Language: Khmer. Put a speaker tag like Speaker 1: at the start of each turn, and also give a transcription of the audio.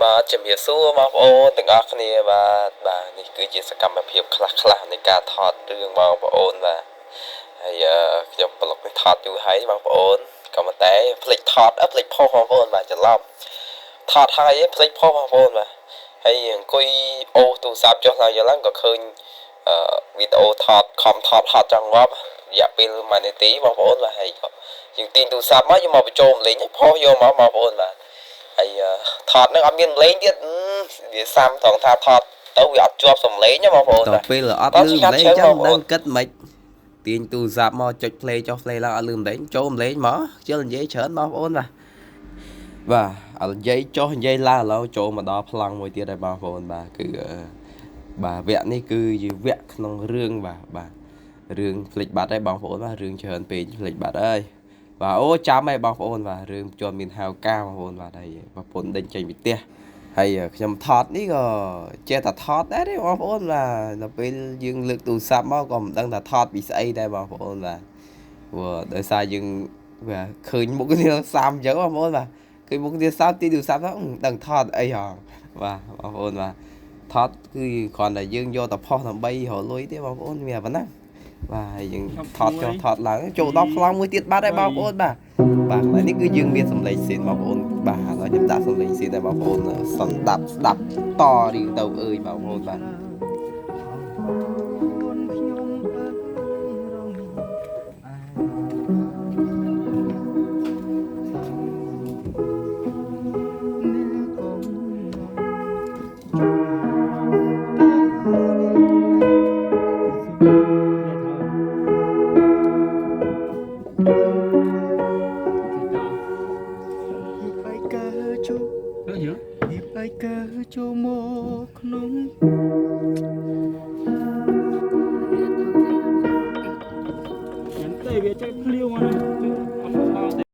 Speaker 1: បាទជំរាបសួរបងប្អូនទាំងអស់គ្នាបាទបាទនេះគឺជាសកម្មភាពខ្លះខ្លះនៃការថតរឿងបងប្អូនបាទហើយខ្ញុំប្លុកនេះថតយូរហើយបងប្អូនក៏ប៉ុន្តែភ្លេចថតភ្លេចផុសបងប្អូនបាទច្រឡំថតហើយភ្លេចផុសបងប្អូនបាទហើយអង្គុយអូសទូរស័ព្ទចុះឡើងឡើងក៏ឃើញអឺវីដេអូថតខំថតហត់ចង់ងាប់រយៈពេល1នាទីបងប្អូនបាទហើយក៏យើងទាញទូរស័ព្ទមកយើងមកបញ្ចូលម្លេងផុសយកមកបងប្អូនបាទហើយថតនឹងអត់មានម្លេងទៀតវាសាំត្រង់ថាថតទៅវាអត់ជាប់សំឡេងណាបងប្អូន
Speaker 2: ត
Speaker 1: បាទ
Speaker 2: ពេលអត់លឺម្លេងចឹងដឹងគិតមិនទាញទូរស័ព្ទមកចុច play ចុះ play ឡើងអត់លឺម្លេងចូលម្លេងមកជិលនិយាយច្រើនបងប្អូនបាទបាទនិយាយចុះនិយាយឡើងឥឡូវចូលមកដល់ប្លង់មួយទៀតហើយបងប្អូនបាទគឺបាទវគ្គនេះគឺជាវគ្គក្នុងរឿងបាទបាទរឿងភ្លេចបាត់ហើយបងប្អូនបាទរឿងច្រើនពេកភ្លេចបាត់ហើយបាទអូចាំហើយបងប្អូនបាទរឿងជាប់មានហៅកាបងប្អូនបាទហើយប្រពន្ធដេញចេញពីផ្ទះហើយខ្ញុំថតនេះក៏ចេះតែថតដែរទេបងប្អូនបាទដល់ពេលយើងលើកទូរស័ព្ទមកក៏មិនដឹងថាថតពីស្អីដែរបងប្អូនបាទព្រោះដោយសារយើងបាទឃើញមុខគ្នាសាំអញ្ចឹងបងប្អូនបាទឃើញមុខគ្នាសាំទីទូរស័ព្ទទៅដឹងថតអីហងបាទបងប្អូនបាទថតគឺគ្រាន់តែយើងយកទៅផុសដើម្បីរកលុយទេបងប្អូនមានតែប៉ុណ្ណឹងបាទហើយយើងថតចុះថតឡើងចូលដល់ប្លង់មួយទៀតបាត់ហើយបងប្អូនបាទបាទកន្លែងនេះគឺយើងមានសំឡេងស៊ីនបងប្អូនបាទឥឡូវខ្ញុំដាក់សំឡេងស៊ីនឲ្យបងប្អូនសន្តាប់ស្ដាប់តរៀងទៅអើយបងប្អូនបាទ
Speaker 3: ខ្លួនខ្ញុំអើយរងឯអ្នកកុំ ឯកាជុ
Speaker 4: ទៅយើ
Speaker 3: ឯកាចូលមកក្នុង
Speaker 4: ញ៉ាំទេវាចេះភ្លាវមកណាអត់ដល់ទេ។